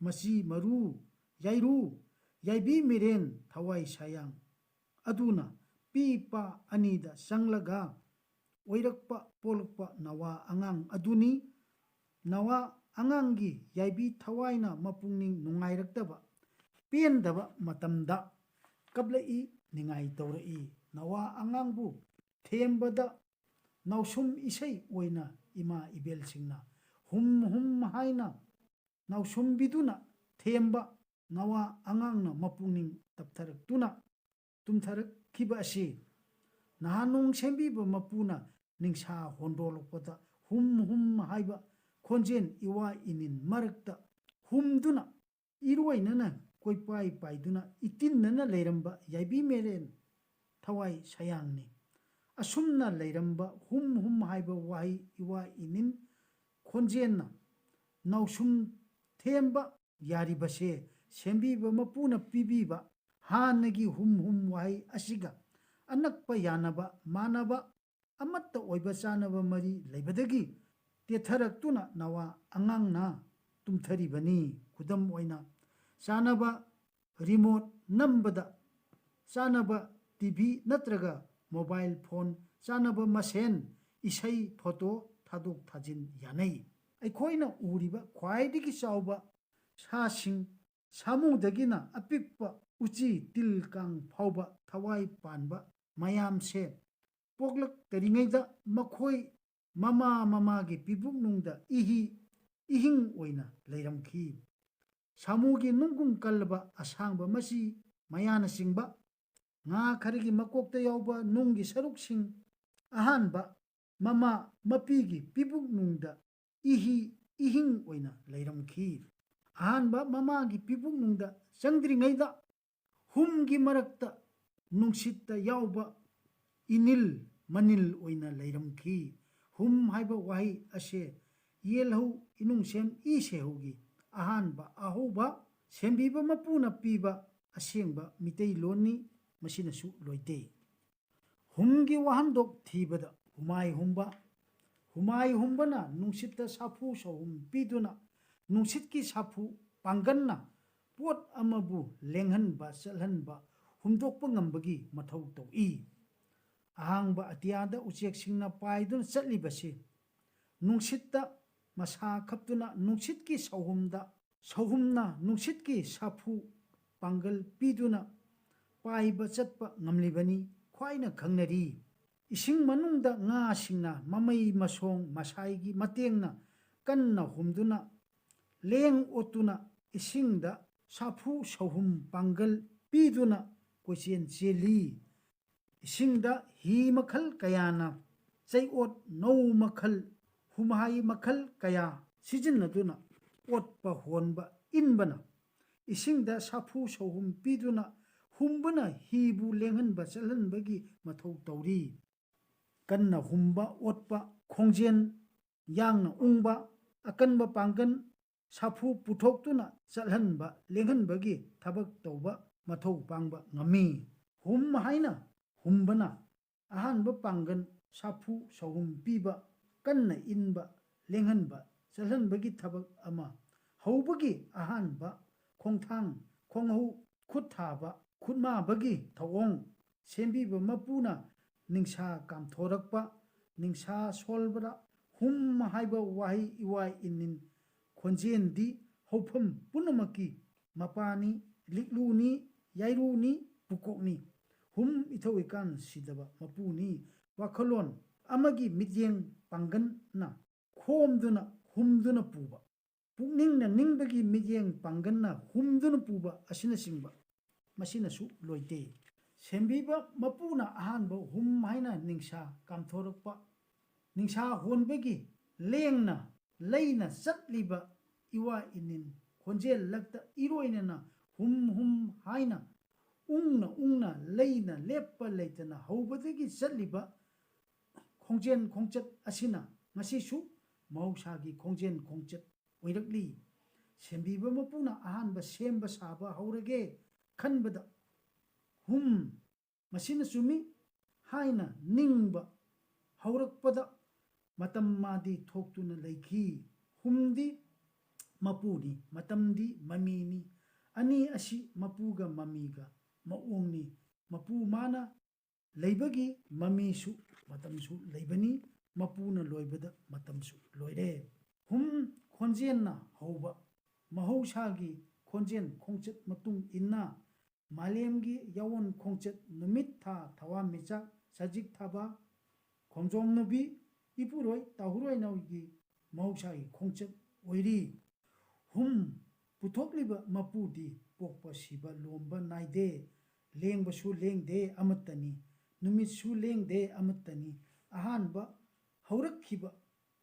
ꯃꯆꯤ ꯃꯔꯨ, ꯌꯥꯏꯔꯨ, ꯌꯥꯏꯕꯤ ꯃꯤꯔꯦꯟ, ꯊꯋꯥꯏ ꯁꯌꯥꯡ ꯑꯗꯨꯅ ꯄꯤ ꯄꯥ ꯑꯅꯤꯗ ꯆꯪꯂꯒ ꯑꯣꯏꯔꯛꯄ ꯄꯣꯛꯂꯛꯄ ꯅꯋꯥ ꯑꯉꯥꯡ ꯑꯗꯨꯅꯤ꯫ ꯅꯋꯥ ꯑꯉꯥꯡꯒꯤ ꯌꯥꯏꯕꯤ ꯊꯋꯥꯏꯅ ꯃꯄꯨꯛꯅꯤꯡ ꯅꯨꯡꯉꯥꯏꯔꯛꯇꯕ, ꯄꯦꯟꯗꯕ ꯃꯇꯝꯗ ꯀꯞꯂꯛꯏ, ꯅꯤꯡꯉꯥꯏ ꯇꯧꯔꯛꯏ꯫ ꯅꯋꯥ ꯑꯉꯥꯡꯕꯨ ꯊꯦꯝꯕꯗ ꯅꯥꯎꯁꯨꯝ ꯏꯁꯩ ꯑꯣꯏꯅ ꯏꯃꯥ ꯏꯕꯦꯜꯁꯤꯡꯅ ꯍꯨꯝ ꯍꯨꯝ ꯍꯥꯏꯅ ꯅꯥꯎꯁꯨꯝꯕꯤꯗꯨꯅ ꯊꯦꯝꯕ ꯅꯋꯥ ꯑꯉꯥꯡꯅ ꯃꯄꯨꯛꯅꯤꯡ ꯇꯞꯊꯔꯛꯇꯨꯅ ꯇꯨꯝꯊꯔꯛꯈꯤꯕ ꯑꯁꯤ ꯅꯍꯥꯟ ꯅꯣꯡ ꯁꯦꯝꯕꯤꯕ ꯃꯄꯨꯅ ꯅꯤꯡꯁꯥ ꯍꯣꯟꯗꯣꯛꯂꯛꯄꯗ ꯍꯨꯝ ꯍꯨꯝ ꯍꯥꯏꯕ ꯈꯣꯟꯖꯦꯜ ꯏꯋꯥ ꯏꯅꯤꯟ ꯃꯔꯛꯇ ꯍꯨꯝꯗꯨꯅ ꯏꯔꯣꯏꯅꯅ ꯀꯣꯏꯄꯥꯏ ꯄꯥꯏꯗꯨꯅ ꯏꯇꯤꯟꯅꯅ ꯂꯩꯔꯝꯕ ꯌꯥꯏꯕꯤ ꯃꯦꯔꯦꯟ ꯊꯋꯥꯏ ꯁꯌꯥꯡꯅꯤ꯫ ꯑꯁꯨꯝꯅ ꯂꯩꯔꯝꯕ ꯍꯨꯝ ꯍꯨꯝ ꯍꯥꯏꯕ ꯋꯥꯍꯩ ꯏꯋꯥ ꯏꯅꯤꯟ ꯈꯣꯟꯖꯦꯜꯅ ꯅꯥꯎꯁꯨꯝ ꯊꯦꯝꯕ ꯌꯥꯔꯤꯕꯁꯦ ꯁꯦꯝꯕꯤꯕ ꯃꯄꯨꯅ ꯄꯤꯕꯤꯕ ꯍꯥꯟꯅꯒꯤ ꯍꯨꯝ ꯍꯨꯝ ꯋꯥꯍꯩ ꯑꯁꯤꯒ ꯑꯅꯛꯄ ꯌꯥꯅꯕ ꯃꯥꯟꯅꯕ ꯑꯃꯠꯇ ꯑꯣꯏꯕ ꯆꯥꯅꯕ ꯃꯔꯤ ꯂꯩꯕꯗꯒꯤ ꯇꯦꯊꯔꯛꯇꯨꯅ ꯅꯋꯥ ꯑꯉꯥꯡꯅ ꯇꯨꯝꯊꯔꯤꯕꯅꯤ꯫ ꯈꯨꯗꯝ ꯑꯣꯏꯅ, ꯆꯥꯅꯕ ꯔꯤꯃꯣꯠ ꯅꯝꯕꯗ, ꯆꯥꯅꯕ ꯇꯤ ꯚꯤ ꯅꯠꯇ꯭ꯔꯒ ꯃꯣꯕꯥꯏꯜ ꯐꯣꯟ, ꯆꯥꯅꯕ ꯃꯁꯦꯟ ꯏꯁꯩ, ꯐꯣꯇꯣ ꯊꯥꯗꯣꯛ ꯊꯥꯖꯤꯟ ꯌꯥꯅꯩ꯫ ꯑꯩꯈꯣꯏꯅ ꯎꯔꯤꯕ ꯈ꯭ꯋꯥꯏꯗꯒꯤ ꯆꯥꯎꯕ ꯁꯥꯁꯤꯡ, ꯁꯥꯃꯨꯗꯒꯤꯅ ꯑꯄꯤꯛꯄ ꯎꯆꯤ, ꯇꯤꯜ ꯀꯥꯡ ꯐꯥꯎꯕ ꯊꯋꯥꯏ ꯄꯥꯟꯕ ꯃꯌꯥꯝꯁꯦ ꯄꯣꯛꯂꯛꯇꯔꯤꯉꯩꯗ ꯃꯈꯣꯏ ꯃꯃꯥ ꯃꯃꯥꯒꯤ ꯄꯤꯕꯨꯛꯅꯨꯡꯗ ꯏꯍꯤ ꯏꯍꯤꯡ ꯑꯣꯏꯅ ꯂꯩꯔꯝꯈꯤ꯫ ꯁꯥꯃꯨꯒꯤ ꯅꯨꯡꯒꯨꯝ ꯀꯜꯂꯕ ꯑꯁꯥꯡꯕ ꯃꯆꯤ ꯃꯌꯥꯅꯆꯤꯡꯕ ꯉꯥ ꯈꯔꯒꯤ ꯃꯀꯣꯛꯇ ꯌꯥꯎꯕ ꯅꯨꯡꯒꯤ ꯁꯔꯨꯛꯁꯤꯡ ꯑꯍꯥꯟꯕ ꯃꯃꯥ ꯃꯄꯤꯒꯤ ꯄꯤꯕꯨꯛꯅꯨꯡꯗ ꯏꯍꯤ ꯏꯍꯤꯡ ꯑꯣꯏꯅ ꯂꯩꯔꯝꯈꯤ꯫ ꯑꯍꯥꯟꯕ ꯃꯃꯥꯒꯤ ꯄꯤꯕꯨꯛꯅꯨꯡꯗ ꯆꯪꯗ꯭ꯔꯤꯉꯩꯗ ꯍꯨꯝꯒꯤ ꯃꯔꯛꯇ ꯅꯨꯡꯁꯤꯠꯇ ꯌꯥꯎꯕ ꯏꯅꯤꯜ ꯃꯅꯤꯜ ꯑꯣꯏꯅ ꯂꯩꯔꯝꯈꯤ꯫ ꯍꯨꯝ ꯍꯥꯏꯕ ꯋꯥꯍꯩ ꯑꯁꯦ ꯌꯦꯜꯍꯧ ꯏꯅꯨꯡꯁꯦꯝ ꯏ ꯁꯦꯍꯧꯒꯤ ꯑꯍꯥꯟꯕ ꯑꯍꯧꯕ ꯁꯦꯝꯕꯤꯕ ꯃꯄꯨꯅ ꯄꯤꯕ ꯑꯁꯦꯡꯕ ꯃꯤꯇꯩꯂꯣꯟꯅꯤ꯫ ꯃꯁꯤꯅꯁꯨ ꯂꯣꯏꯇꯦ꯫ ꯍꯨꯝꯒꯤ ꯋꯥꯍꯟꯊꯣꯛ ꯊꯤꯕꯗ ꯍꯨꯃꯥꯏ ꯍꯨꯝꯕ꯫ ꯍꯨꯃꯥꯏ ꯍꯨꯝꯕꯅ ꯅꯨꯡꯁꯤꯠꯇ ꯁꯥꯐꯨ ꯁꯥꯍꯨꯝ ꯄꯤꯗꯨꯅ ꯅꯨꯡꯁꯤꯠꯀꯤ ꯁꯥꯐꯨ ꯄꯥꯡꯒꯜꯅ ꯄꯣꯠ ꯑꯃꯕꯨ ꯂꯦꯡꯍꯟꯕ, ꯆꯠꯍꯟꯕ, ꯍꯨꯝꯗꯣꯛꯄ ꯉꯝꯕꯒꯤ ꯃꯊꯧ ꯇꯧꯏ꯫ ꯑꯍꯥꯡꯕ ꯑꯇꯤꯌꯥꯗ ꯎꯆꯦꯛꯁꯤꯡꯅ ꯄꯥꯏꯗꯨꯅ ꯆꯠꯂꯤꯕꯁꯤ ꯅꯨꯡꯁꯤꯠꯇ ꯃꯁꯥ ꯈꯞꯇꯨꯅ ꯅꯨꯡꯁꯤꯠꯀꯤ ꯁꯥꯍꯨꯝꯗ, ꯁꯥꯍꯨꯝꯅ ꯅꯨꯡꯁꯤꯠꯀꯤ ꯁꯥꯐꯨ ꯄꯥꯡꯒꯜ ꯄꯤꯗꯨꯅ ꯄꯥꯏꯕ ꯆꯠꯄ ꯉꯝꯂꯤꯕꯅꯤ꯫ ꯈ꯭ꯋꯥꯏꯅ ꯈꯪꯅꯔꯤ꯫ ꯏꯁꯤꯡ ꯃꯅꯨꯡꯗ ꯉꯥꯁꯤꯡꯅ ꯃꯃꯩ ꯃꯁꯣꯡ ꯃꯁꯥꯏꯒꯤ ꯃꯇꯦꯡꯅ ꯀꯟꯅ ꯍꯨꯝꯗꯨꯅ ꯂꯦꯡ ꯑꯣꯠꯇꯨꯅ ꯏꯁꯤꯡꯗ ꯁꯥꯐꯨ ꯁꯧꯍꯨꯝ ꯄꯥꯡꯒꯜ ꯄꯤꯗꯨꯅ ꯀꯣꯏꯆꯦꯟ ꯆꯦꯜꯂꯤ꯫ ꯏꯁꯤꯡꯗ ꯍꯤ ꯃꯈꯜ ꯀꯌꯥꯅ ꯆꯩꯑꯣꯠ ꯅꯧ ꯃꯈꯜ, ꯍꯨꯝꯍꯥꯏ ꯃꯈꯜ ꯀꯌꯥ ꯁꯤꯖꯤꯟꯅꯗꯨꯅ ꯑꯣꯠꯄ ꯍꯣꯟꯕ ꯏꯟꯕꯅ ꯏꯁꯤꯡꯗ ꯁꯥꯐꯨ ꯁꯧꯍꯨꯝ ꯄꯤꯗꯨꯅ ꯍꯨꯝꯕꯅ ꯍꯤꯕꯨ ꯂꯦꯡꯍꯟꯕ ꯆꯠꯍꯟꯕꯒꯤ ꯃꯊꯧ ꯇꯧꯔꯤ꯫ ꯀꯟꯅ ꯍꯨꯝꯕ ꯑꯣꯠꯄ, ꯈꯣꯡꯖꯦꯜ ꯌꯥꯡꯅ ꯎꯪꯕ, ꯑꯀꯟꯕ ꯄꯥꯡꯒꯜ, ꯁꯥꯐꯨ ꯄꯨꯊꯣꯛꯇꯨꯅ ꯆꯠꯍꯟꯕ, ꯂꯦꯡꯍꯟꯕꯒꯤ ꯊꯕꯛ ꯇꯧꯕ ꯃꯊꯧ ꯄꯥꯡꯕ ꯉꯝꯃꯤ꯫ ꯍꯨꯝ ꯍꯥꯏꯅ ꯍꯨꯝꯕꯅ ꯑꯍꯥꯟꯕ ꯄꯥꯡꯒꯜ, ꯁꯥꯐꯨ ꯁꯧꯍꯨꯝ ꯄꯤꯕ, ꯀꯟꯅ ꯏꯟꯕ, ꯂꯦꯡꯍꯟꯕ, ꯆꯠꯍꯟꯕꯒꯤ ꯊꯕꯛ ꯑꯃ꯫ ꯍꯧꯕꯒꯤ ꯑꯍꯥꯟꯕ ꯈꯣꯡꯊꯥꯡ, ꯈꯣꯡꯍꯧ, ꯈꯨꯠ ꯊꯥꯕ, ꯈꯨꯠꯃꯥꯕꯒꯤ ꯊꯧꯑꯣꯡ꯫ ꯁꯦꯝꯕꯤꯕ ꯃꯄꯨꯅ ꯅꯤꯡꯁꯥ ꯀꯥꯝꯊꯣꯔꯛꯄ, ꯅꯤꯡꯁꯥ ꯁꯣꯜꯕꯗ ꯍꯨꯝ ꯍꯥꯏꯕ ꯋꯥꯍꯩ ꯏꯋꯥ ꯏꯅꯤꯟ ꯈꯣꯟꯖꯦꯜꯗꯤ ꯍꯧꯐꯝ ꯄꯨꯝꯅꯃꯛꯀꯤ ꯃꯄꯥꯅꯤ, ꯂꯤꯛꯂꯨꯅꯤ, ꯌꯥꯏꯔꯨꯅꯤ, ꯄꯨꯀꯣꯛꯅꯤ꯫ ꯍꯨꯝ ꯏꯊꯧ ꯏꯀꯥꯟ ꯁꯤꯗꯕ ꯃꯄꯨꯅꯤ꯫ ꯋꯥꯈꯜꯂꯣꯟ ꯑꯃꯒꯤ ꯃꯤꯠꯌꯦꯡ ꯄꯥꯡꯒꯟꯅ ꯈꯣꯝꯗꯨꯅ ꯍꯨꯝꯗꯨꯅ ꯄꯨꯕ, ꯄꯨꯛꯅꯤꯡꯅ ꯅꯤꯡꯕꯒꯤ ꯃꯤꯠꯌꯦꯡ ꯄꯥꯡꯒꯟꯅ ꯍꯨꯝꯗꯨꯅ ꯄꯨꯕ ꯑꯁꯤꯅꯆꯤꯡꯕ, ꯃꯁꯤꯅꯁꯨ ꯂꯣꯏꯇꯦ꯫ ꯁꯦꯝꯕꯤꯕ ꯃꯄꯨꯅ ꯑꯍꯥꯟꯕ ꯍꯨꯝ ꯍꯥꯏꯅ ꯅꯤꯡꯁꯥ ꯀꯥꯝꯊꯣꯔꯛꯄ, ꯅꯤꯡꯁꯥ ꯍꯣꯟꯕꯒꯤ ꯂꯦꯡꯅ ꯂꯩꯅ ꯆꯠꯂꯤꯕ ꯏꯋꯥ ꯏꯅꯤꯟ ꯈꯣꯟꯖꯦꯜ ꯂꯛꯇ ꯏꯔꯣꯏꯅꯅ ꯍꯨꯝ ꯍꯨꯝ ꯍꯥꯏꯅ ꯎꯪꯅ ꯎꯪꯅ ꯂꯩꯅ ꯂꯦꯞꯄ ꯂꯩꯇꯅ ꯍꯧꯕꯗꯒꯤ ꯆꯠꯂꯤꯕ ꯈꯣꯡꯖꯦꯜ ꯈꯣꯡꯆꯠ ꯑꯁꯤꯅ ꯉꯁꯤꯁꯨ ꯃꯍꯧꯁꯥꯒꯤ ꯈꯣꯡꯖꯦꯜ ꯈꯣꯡꯆꯠ ꯑꯣꯏꯔꯛꯂꯤ꯫ ꯁꯦꯝꯕꯤꯕ ꯃꯄꯨꯅ ꯑꯍꯥꯟꯕ ꯁꯦꯝꯕ ꯁꯥꯕ ꯍꯧꯔꯒꯦ ꯈꯟꯕꯗ ꯍꯨꯝ, ꯃꯁꯤꯅ ꯆꯨꯝꯃꯤ ꯍꯥꯏꯅ ꯅꯤꯡꯕ ꯍꯧꯔꯛꯄꯗ ꯃꯇꯝ ꯃꯥꯗꯤ ꯊꯣꯛꯇꯨꯅ ꯂꯩꯈꯤ꯫ ꯍꯨꯝꯗꯤ ꯃꯄꯨꯅꯤ, ꯃꯇꯝꯗꯤ ꯃꯃꯤꯅꯤ꯫ ꯑꯅꯤ ꯑꯁꯤ ꯃꯄꯨꯒ ꯃꯃꯤꯒ ꯃꯑꯣꯡꯅꯤ꯫ ꯃꯄꯨ ꯃꯥꯅ ꯂꯩꯕꯒꯤ ꯃꯃꯤꯁꯨ ꯃꯇꯝꯁꯨ ꯂꯩꯕꯅꯤ, ꯃꯄꯨꯅ ꯂꯣꯏꯕꯗ ꯃꯇꯝꯁꯨ ꯂꯣꯏꯔꯦ꯫ ꯍꯨꯝ ꯈꯣꯟꯖꯦꯜꯅ ꯍꯧꯕ ꯃꯍꯧꯁꯥꯒꯤ ꯈꯣꯟꯖꯦꯜ ꯈꯣꯡꯆꯠ ꯃꯇꯨꯡ ꯏꯟꯅ ꯃꯥꯂꯦꯝꯒꯤ ꯌꯥꯑꯣꯟ ꯈꯣꯡꯆꯠ, ꯅꯨꯃꯤꯠ, ꯊꯥ, ꯊꯋꯥꯟꯃꯤꯆꯥꯛ, ꯁꯖꯤꯛ, ꯊꯥꯕ, ꯈꯣꯡꯖꯣꯝ ꯅꯨꯕꯤ, ꯏꯄꯨꯔꯣꯏ ꯇꯥꯍꯨꯔꯣꯏꯅꯥꯎꯒꯤ ꯃꯍꯧꯁꯥꯒꯤ ꯈꯣꯡꯆꯠ ꯑꯣꯏꯔꯤ꯫ ꯍꯨꯝ ꯄꯨꯊꯣꯛꯂꯤꯕ ꯃꯄꯨꯗꯤ ꯄꯣꯛꯄ ꯁꯤꯕ ꯂꯣꯝꯕ ꯅꯥꯏꯗꯦ, ꯂꯦꯡꯕꯁꯨ ꯂꯦꯡꯗꯦ ꯑꯃꯠꯇꯅꯤ, ꯅꯨꯃꯤꯠꯁꯨ ꯂꯦꯡꯗꯦ ꯑꯃꯠꯇꯅꯤ꯫ ꯑꯍꯥꯟꯕ ꯍꯧꯔꯛꯈꯤꯕ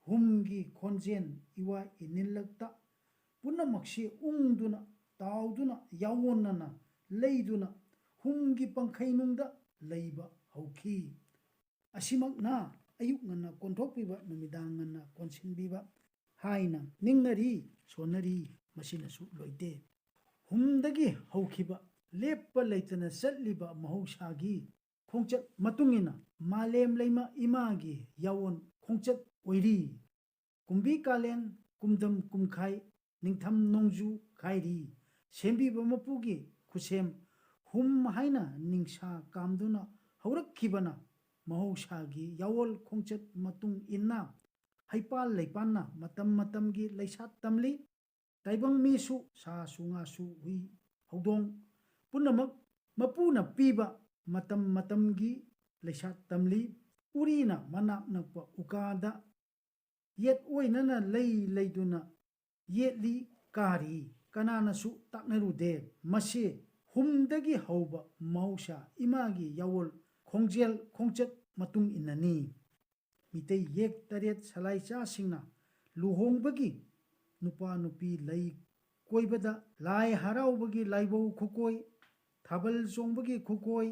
ꯍꯨꯝꯒꯤ ꯈꯣꯟꯖꯦꯜ ꯏꯋꯥ ꯏꯅꯤꯜꯂꯛꯇ ꯄꯨꯝꯅꯃꯛꯁꯤ ꯎꯪꯗꯨꯅ, ꯇꯥꯎꯗꯨꯅ, ꯌꯥꯑꯣꯟꯅꯅ ꯂꯩꯗꯨꯅ ꯍꯨꯝꯒꯤ ꯄꯪꯈꯩꯅꯨꯡꯗ ꯂꯩꯕ ꯍꯧꯈꯤ꯫ ꯑꯁꯤꯃꯛꯅ ꯑꯌꯨꯛ ꯉꯟꯅ ꯀꯣꯟꯊꯣꯛꯄꯤꯕ, ꯅꯨꯃꯤꯗꯥꯡ ꯉꯟꯅ ꯀꯣꯟꯁꯤꯟꯕꯤꯕ ꯍꯥꯏꯅ ꯅꯤꯡꯅꯔꯤ, ꯁꯣꯟꯅꯔꯤ, ꯃꯁꯤꯅꯁꯨ ꯂꯣꯏꯗꯦ꯫ ꯍꯨꯝꯗꯒꯤ ꯍꯧꯈꯤꯕ ꯂꯦꯞꯄ ꯂꯩꯇꯅ ꯆꯠꯂꯤꯕ ꯃꯍꯧꯁꯥꯒꯤ ꯈꯣꯡꯆꯠ ꯃꯇꯨꯡ ꯏꯟꯅ ꯃꯥꯂꯦꯝ ꯂꯩꯃ ꯏꯃꯥꯒꯤ ꯌꯥꯑꯣꯟ ꯈꯣꯡꯆꯠ ꯑꯣꯏꯔꯤ꯫ ꯀꯨꯝꯕꯤ ꯀꯥꯂꯦꯟ, ꯀꯨꯝꯗꯝ ꯀꯨꯝꯈꯥꯏ, ꯅꯤꯡꯊꯝ ꯅꯣꯡꯖꯨ ꯈꯥꯏꯔꯤ꯫ ꯁꯦꯝꯕꯤꯕ ꯃꯄꯨꯒꯤ ꯈꯨꯠꯁꯦꯝ ꯍꯨꯝ ꯍꯥꯏꯅ ꯅꯤꯡꯁꯥ ꯀꯥꯝꯗꯨꯅ ꯍꯧꯔꯛꯈꯤꯕꯅ ꯃꯍꯧꯁꯥꯒꯤ ꯌꯥꯑꯣꯜ ꯈꯣꯡꯆꯠ ꯃꯇꯨꯡ ꯏꯟꯅ ꯍꯩꯄꯥꯜ ꯂꯩꯄꯥꯟꯅ ꯃꯇꯝ ꯃꯇꯝꯒꯤ ꯂꯩꯁꯥꯠ ꯇꯝꯂꯤ꯫ ꯇꯥꯏꯕꯪ ꯃꯤꯁꯨ, ꯁꯥꯁꯨ ꯉꯥꯁꯨ ꯍꯨꯏ ꯍꯧꯗꯣꯡ ꯄꯨꯝꯅꯃꯛ ꯃꯄꯨꯅ ꯄꯤꯕ ꯃꯇꯝ ꯃꯇꯝꯒꯤ ꯂꯩꯁꯥꯠ ꯇꯝꯂꯤ꯫ ꯎꯔꯤꯅ ꯃꯅꯥꯛ ꯅꯛꯄ ꯎꯀꯥꯗ ꯌꯦꯠ ꯑꯣꯏꯅꯅ ꯂꯩ ꯂꯩꯗꯨꯅ ꯌꯦꯠꯂꯤ ꯀꯥꯔꯤ꯫ ꯀꯅꯥꯅꯁꯨ ꯇꯥꯛꯅꯔꯨꯗꯦ꯫ ꯃꯁꯤ ꯍꯨꯝꯗꯒꯤ ꯍꯧꯕ ꯃꯍꯧꯁꯥ ꯏꯃꯥꯒꯤ ꯌꯥꯑꯣꯜ ꯈꯣꯡꯖꯦꯜ ꯈꯣꯡꯆꯠ ꯃꯇꯨꯡ ꯏꯟꯅꯅꯤ꯫ ꯃꯤꯇꯩ ꯌꯦꯛ ꯇꯔꯦꯠ ꯁꯂꯥꯏꯆꯥꯁꯤꯡꯅ ꯂꯨꯍꯣꯡꯕꯒꯤ ꯅꯨꯄꯥ ꯅꯨꯄꯤ ꯂꯩ ꯀꯣꯏꯕꯗ ꯂꯥꯏ ꯍꯔꯥꯎꯕꯒꯤ ꯂꯥꯏꯕꯧ ꯈꯨꯀꯣꯏ, ꯊꯥꯕꯜ ꯆꯣꯡꯕꯒꯤ ꯈꯨꯀꯣꯏ,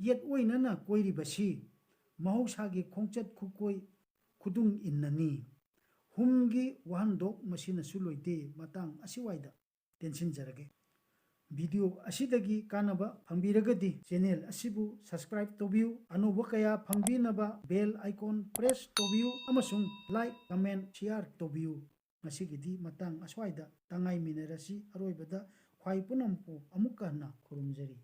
ꯌꯦꯠ ꯑꯣꯏꯅꯅ ꯀꯣꯏꯔꯤꯕꯁꯤ ꯃꯍꯧꯁꯥꯒꯤ ꯈꯣꯡꯆꯠ ꯈꯨꯀꯣꯏ ꯈꯨꯗꯨꯡ ꯏꯟꯅꯅꯤ꯫ ꯍꯨꯝꯒꯤ ꯋꯥꯍꯟꯊꯣꯛ ꯃꯁꯤꯅꯁꯨ ꯂꯣꯏꯗꯦ꯫ ꯃꯇꯥꯡ ꯑꯁꯤꯋꯥꯏꯗ ꯇꯦꯟꯁꯤꯟꯖꯔꯒꯦ꯫ ꯚꯤꯗꯤꯑꯣ ꯑꯁꯤꯗꯒꯤ ꯀꯥꯟꯅꯕ ꯐꯪꯕꯤꯔꯒꯗꯤ ꯆꯦꯅꯦꯜ ꯑꯁꯤꯕꯨ ꯁꯕꯁꯀ꯭ꯔꯥꯏꯕ ꯇꯧꯕꯤꯌꯨ, ꯑꯅꯧꯕ ꯀꯌꯥ ꯐꯪꯕꯤꯅꯕ ꯕꯦꯜ ꯑꯥꯏꯀꯣꯟ ꯄ꯭ꯔꯦꯁ ꯇꯧꯕꯤꯌꯨ ꯑꯃꯁꯨꯡ ꯂꯥꯏꯛ, ꯀꯃꯦꯟ, ꯁꯤꯌꯥꯔ ꯇꯧꯕꯤꯌꯨ꯫ ꯉꯁꯤꯒꯤꯗꯤ ꯃꯇꯥꯡ ꯑꯁ꯭ꯋꯥꯏꯗ ꯇꯉꯥꯏꯃꯤꯟꯅꯔꯁꯤ꯫ ꯑꯔꯣꯏꯕꯗ ꯈ꯭ꯋꯥꯏ ꯄꯨꯝꯅꯃꯛꯄꯨ ꯑꯃꯨꯛꯀ ꯍꯟꯅ ꯈꯨꯔꯨꯝꯖꯔꯤ꯫